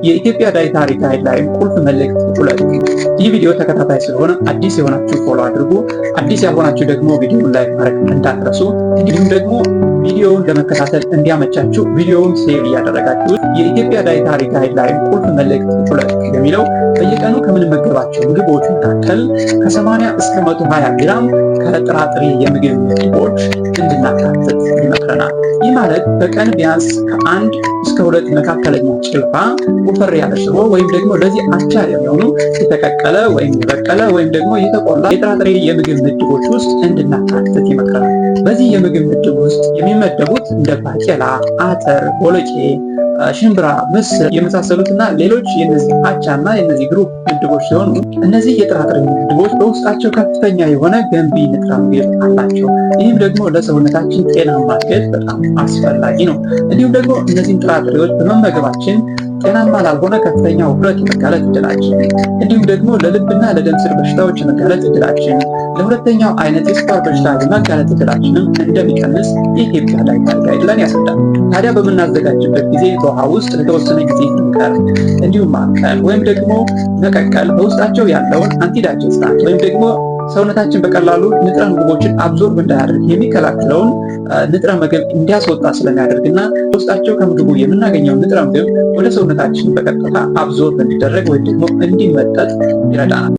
የኢትዮጵያ Dietary Guideline ቁልፍ መልእክት 2። ይህ ቪዲዮ ተከታታይ ስለሆነ አዲስ የሆናችሁ follow አድርጉ፣ አዲስ ያልሆናችሁ ደግሞ ቪዲዮውን like ማድረግ እንዳትረሱ። እንዲሁም ደግሞ ቪዲዮውን ለመከታተል እንዲያመቻችሁ ቪዲዮውን save እያደረጋችሁ። የኢትዮጵያ Dietary Guideline ቁልፍ መልእክት 2 የሚለው በየቀኑ ከምንመገባቸው ምግቦች መካከል ከ80 እስከ 120 ግራም ከጥራጥሬ የምግብ ምድቦች እንድናካትት ይመክረናል። ይህ ማለት በቀን ቢያንስ ከ1 እስከ 2 መካከለኛ ጭልፋ ወፈር ያለ ሽሮ ወይም ደግሞ ለዚህ አቻ የሚሆኑ የተቀቀለ ወይም የበቀለ ወይም ደግሞ የተቆላ የጥራጥሬ የምግብ ምድቦች ውስጥ እንድናካትት ይመክረናል። በዚህ የምግብ ምድብ ውስጥ የሚመደቡት እንደ ባቄላ፣ አተር፣ ቦሎቄ፣ ሽምብራ፣ ምስር የመሳሰሉትና ሌሎች የነዚህ አቻና የነዚህ group ምድቦች ሲሆኑ እነዚህ የጥራጥሬ ምድቦች በውስጣቸው ከፍተኛ የሆነ ገንቢ ንጥረ ምግብ አላቸው። ይህም ደግሞ ለሰውነታችን ጤናማ እድገት በጣም አስፈላጊ ነው። እንዲሁም ደግሞ እነዚህን ጥራጥሬዎች በመመገባችን ጤናማ ላልሆነ ከፍተኛ ውፍረት የመጋለጥ እድላችን፣ እንዲሁም ደግሞ ለልብና ለደም ስር በሽታዎች የመጋለጥ እድላችን፣ ለሁለተኛው አይነት የስኳር በሽታ የመጋለጥ እድላችንም እንደሚቀንስ የኢትዮጵያ Dietary Guideline ያስረዳል። ታዲያ በምናዘጋጅበት ጊዜ በውሃ ውስጥ ለተወሰነ ጊዜ መንከር እንዲሁም ማብቀል ወይም ደግሞ መቀቀል በውስጣቸው ያለውን antidigestant ወይም ደግሞ ሰውነታችን በቀላሉ ንጥረ ምግቦችን absorb እንዳያደርግ የሚከላከለውን ንጥረ ምግብ እንዲያስወጣ ስለሚያደርግና ውስጣቸው ከምግቡ የምናገኘውን ንጥረ ምግብ ወደ ሰውነታችን በቀጥታ absorb እንዲደረግ ወይም ደግሞ እንዲመጠጥ ይረዳናል።